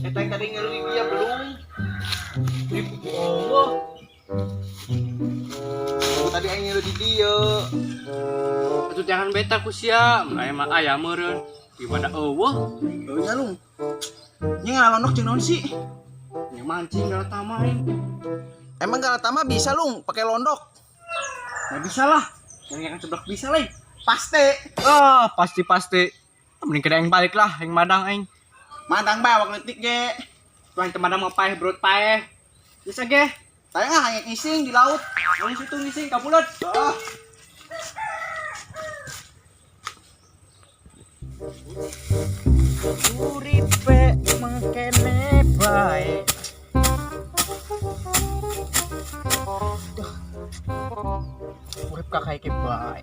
Eta yang tadi ngeluh dia belum. Allah. Tadi aing ngeluh di dia. Itu jangan beta ku sia, mulai mah aya meureun. Gimana eueuh? Heuh nya lung. Nya ngalondok jeung naon sih? Nya mancing galatama aing. Emang galatama bisa lung pakai londok? Nggak bisa lah. Yang yang seblak bisa lah. Pasti. Ah, pasti pasti. Mending kena yang balik lah, yang madang aing. Madang bae awak leutik ge. Tuh yang temadang mau paeh brot paeh. Bisa ge. Saya nggak hanya ngising di laut. Mau situ ngising kapulut. Oh. Uripe mengkene bae. Duh. Urip kakak iki bae.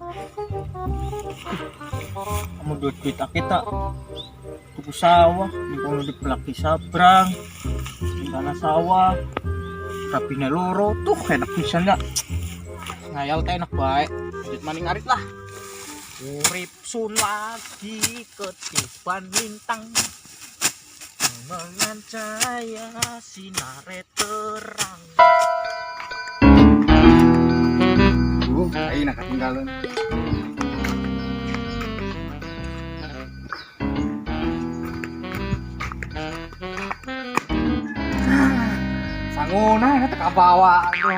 Kamu duit duit kita tuku sawah, ning dipelaki sabrang, ning tanah sawah, rapine loro, tuh enak pisan ya. Ngayal teh enak bae. Lanjut maning ngarit lah. Urip sun lagi ketiban lintang dengan cahaya sinare terang. Aing nak ketinggalan. Sanguna ini teka bawa tuh.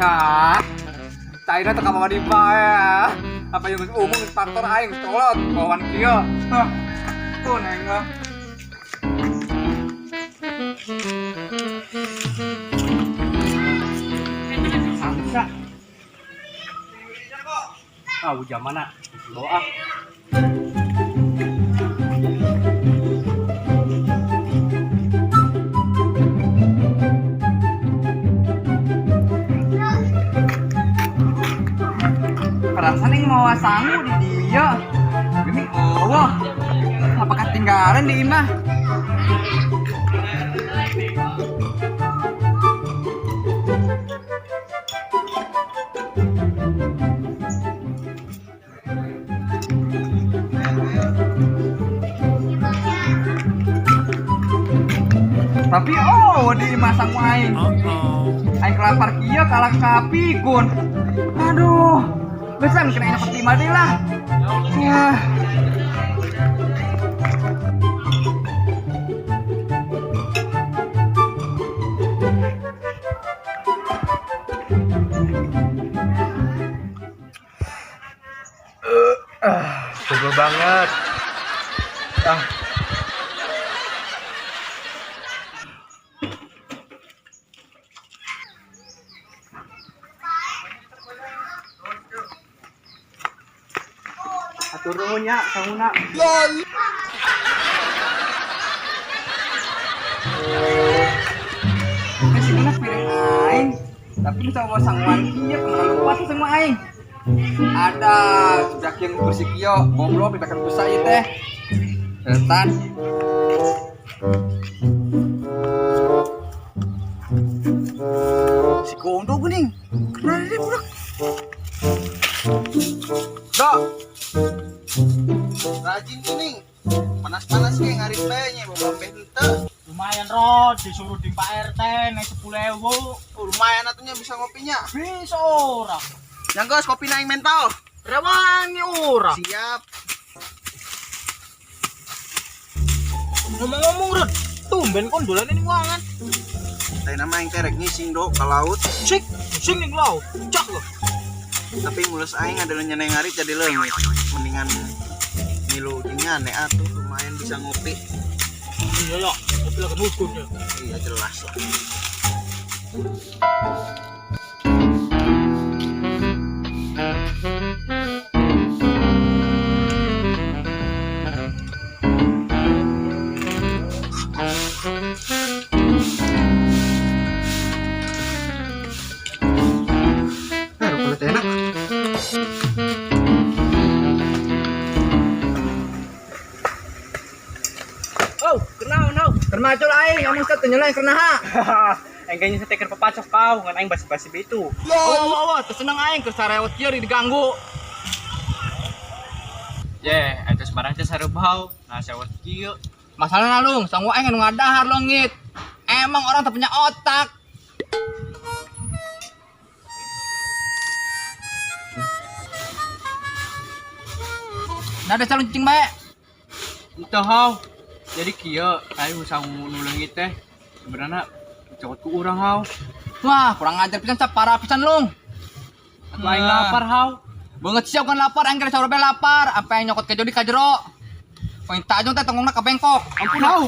Hah? China teka bawa di ya. Apa yang umum faktor aing tolot bawan kieu. Hah. Tuh neng lah. Sangsa. Ah, hujan mana? Bawa ah. Perasaan yang mau sangu di dia. Gini, oh, apa ketinggalan di imah? Tapi oh di imah sangu aing. Aing kelapar kieu kalah kapikun. Aduh. Bisa kena enak peti mati lah. Ya. Sebel banget. Ah. Atur nuhun nya, sanguna. Lol. Masih kena piring aing. Tapi bisa bawa sanguan kieu, kemana lupa tuh semua aing. Ada sudah yang bersih kieu, goblok dipakai busa ieu teh. Setan. Si Gondo geuning. Kenal dia budak. Dok. Rajin geuning. Panas-panas ge ngarit bae nya bawa beh henteu. Lumayan Rod, disuruh di Pak RT naik 10.000. Oh, lumayan atunya bisa ngopinya. Bisa ora. Yang geus kopi naing mental. Rewangi ora. Siap. Ngomong-ngomong Rod, tumben kon dolan ning wangan. Teh nama yang terek ngising dok ke laut. Sik, sing ning laut. Cak lo. Tapi mulus aing adalah nyeneng ngarit jadi leungit. Mendingan milu jeung ane atuh lumayan bisa ngopi. Iya ya, ngopi lagi nukun ya. Iya jelas lah. Rupanya enak. Oh, kenal, kenal. Termacul aing, kamu set teu nyela keur naha? Aing ganyan sa teker papacok kau, ngan aing basi-basi itu. Oh, oh, oh, teu seneng aing keur sarewot kieu diganggu. Ye, eta sembarang teh sareup hau. Nah, sewot kieu. Masalahna lung, sangu aing anu ngadahar leungit. Emang orang tak punya otak. Nah, ada calon cicing bae. Itu hau. Jadi kieu, aing sangu nu leungit teh. Sebenarnya cokot ku urang hau. Wah, kurang ajar pisan cap parah pisan lung. Atuh aing lapar hau. Banget siap kan lapar, aing kira saurbe lapar, apa yang nyokot kejo di kajero. Poin tajong teh tonggongna ka bengkok. Ampun hau.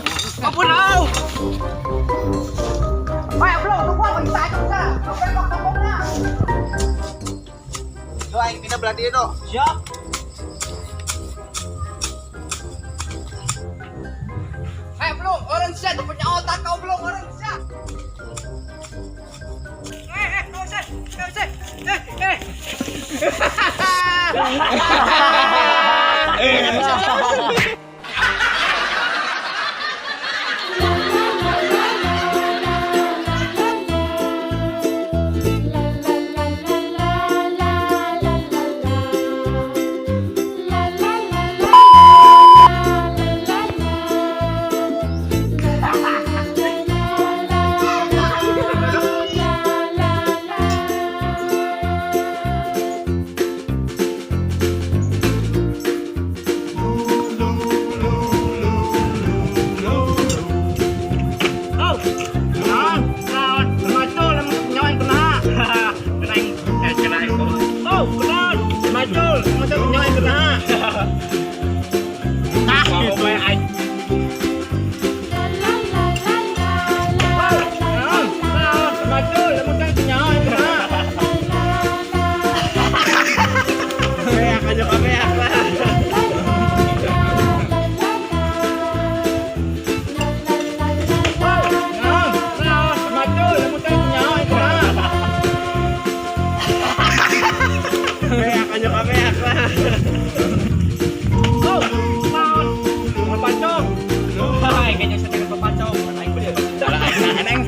Ampun hau. Wah, belum, tungguan poin tajong sa. Ka bengkok tonggongna. Do aing pindah belah dieu do. Siap. Eh, belum, orang siap punya otak kau belum orang siap. Eh, kau siap, kau siap. Eh, eh. Oh, naon, naon, macul, nyawa yang kena. Kena yang, kena yang. Oh, naon, macul, macul nyawa yang kena. Ah, itu aing. Oh, naon, naon, macul, macul nyawa yang kena. Kayak aja kayak lah. Naon, naon, macul, macul nyawa yang kena. Kayak aja kayak lah. Oh, naon, papacong. Hai, kayaknya saya kena papacong. Aing bener. Aing aing.